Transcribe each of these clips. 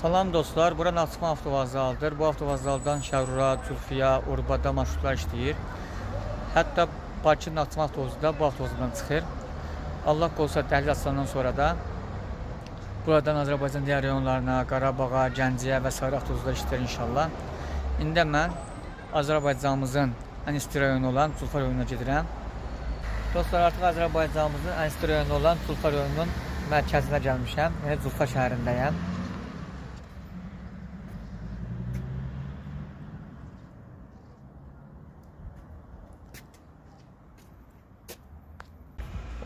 Salam dostlar, bura Naxçıvan avtovağzalıdır. Bu avtovağzaldan Şərura, Zulfiya, Urbada marşrutlar işləyir. Hətta Bakı Naxçıvan avtobusu da bu avtovağzaldan çıxır. Allah qoysa dəhliz açılandan sonra da buradan Azərbaycan digər rayonlarına, Qarabağa, Gəncəyə və sair avtobuslar işləyir inşallah. İndi mən Azərbaycanımızın ən isti rayonu olan Culfa rayonuna gedirəm. Dostlar, artıq Azərbaycanımızın ən isti rayonu olan Culfa rayonunun mərkəzinə gəlmişəm. Yəni Culfa şəhərindəyəm.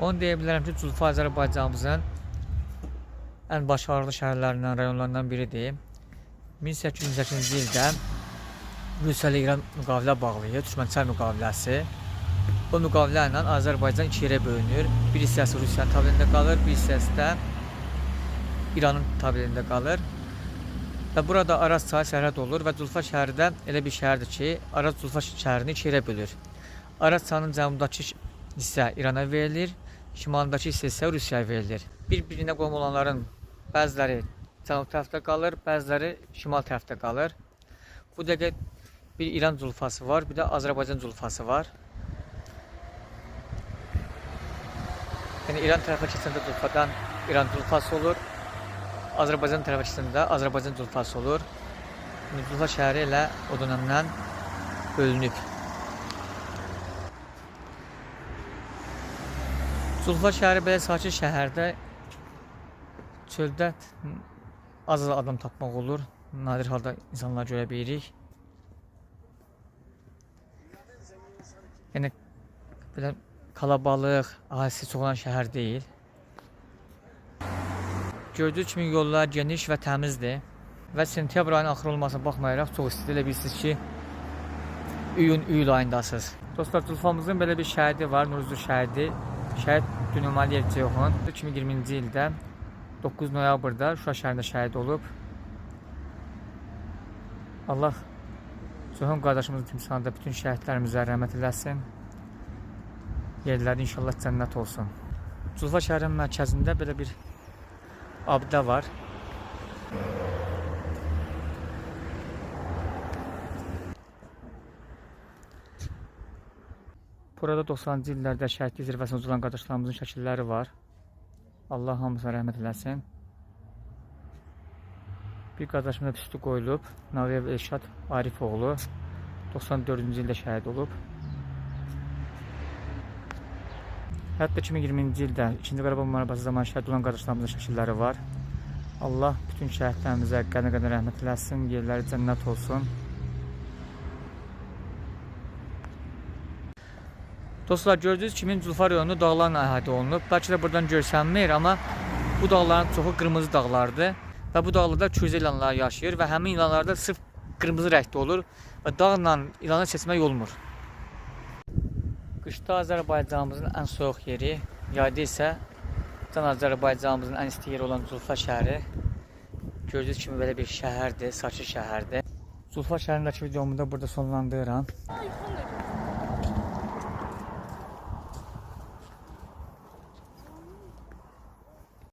Onu deyə bilərəm ki, Culfa Azərbaycanımızın ən başarılı şəhərlərindən, rayonlarından biridir. 1808-ci ildə Rusiya ilə İran müqavilə bağlayır, Türkmənçay müqaviləsi. Bu müqavilə ilə Azərbaycan iki yerə bölünür. Bir hissəsi Rusiyanın tabeliyində qalır, bir hissəsi də İranın tabeliyində qalır. Və burada Araz çayı sərhəd olur və Culfa şəhəri də elə bir şəhərdir ki, Araz Culfa şəhərini iki yerə bölür. Araz çayının cənubundakı hissə İrana verilir, şimalındakı hissə isə Rusiyaya verilir. Bir-birinə qohum olanların bəziləri cənub tərəfdə qalır, bəziləri şimal tərəfdə qalır. Bu dəqiqə bir İran Culfası var, bir də Azərbaycan Culfası var. Yəni İran tərəfə keçəndə Culfadan İran Culfası olur. Azərbaycan tərəfə keçəndə Azərbaycan Culfası olur. Yəni Culfa şəhəri elə o dönəmdən bölünüb. Culfa şəhəri belə sakit şəhərdə, çöldə az-az adam tapmaq olur. Nadir halda insanlar görə bilirik. Yəni belə kalabalıq, əhalisi çox olan şəhər deyil. Gördüyünüz kimi yollar geniş və təmizdir. Və sentyabr ayının axırı olmasına baxmayaraq çox istidir. Elə bilirsiniz ki, iyun, iyul ayındasınız. Dostlar, Culfamızın belə bir şəhidi var, Nuruzlu şəhidi. Şəhid Dünüməliyev Ceyhun 2020-ci ildə 9 noyabrda Şuşa şəhərində şəhid olub. Allah Ceyhun qardaşımızın timsalında bütün şəhidlərimizə rəhmət eləsin. Yerləri inşallah cənnət olsun. Culfa şəhərinin mərkəzində belə bir abidə var. Burada 90-cı illərdə şəhidlik zirvəsinə ucalan qardaşlarımızın şəkilləri var. Allah hamısına rəhmət eləsin. Bir qardaşımın da büstü qoyulub. Naviyev Elşad Arifoğlu 94-cü ildə şəhid olub. Hətta 2020-ci ildə 2-ci Qarabağ müharibəsi zamanı şəhid olan qardaşlarımızın şəkilləri var. Allah bütün şəhidlərimizə qəni-qəni rəhmət eləsin, yerləri cənnət olsun. Dostlar, gördüyünüz kimi Culfa rayonu dağlarla əhatə olunub. Bəlkə də buradan görsənmir, amma bu dağların çoxu qırmızı dağlardır. Və bu dağlarda küzə ilanlar yaşayır və həmin ilanlar da sırf qırmızı rəngdə olur və dağla ilanı seçmək olmur. Qışda Azərbaycanımızın ən soyuq yeri, yayda isə can Azərbaycanımızın ən isti yeri olan Culfa şəhəri. Gördüyünüz kimi belə bir şəhərdir, sakit şəhərdir. Culfa şəhərindəki videomu da burada sonlandırıram.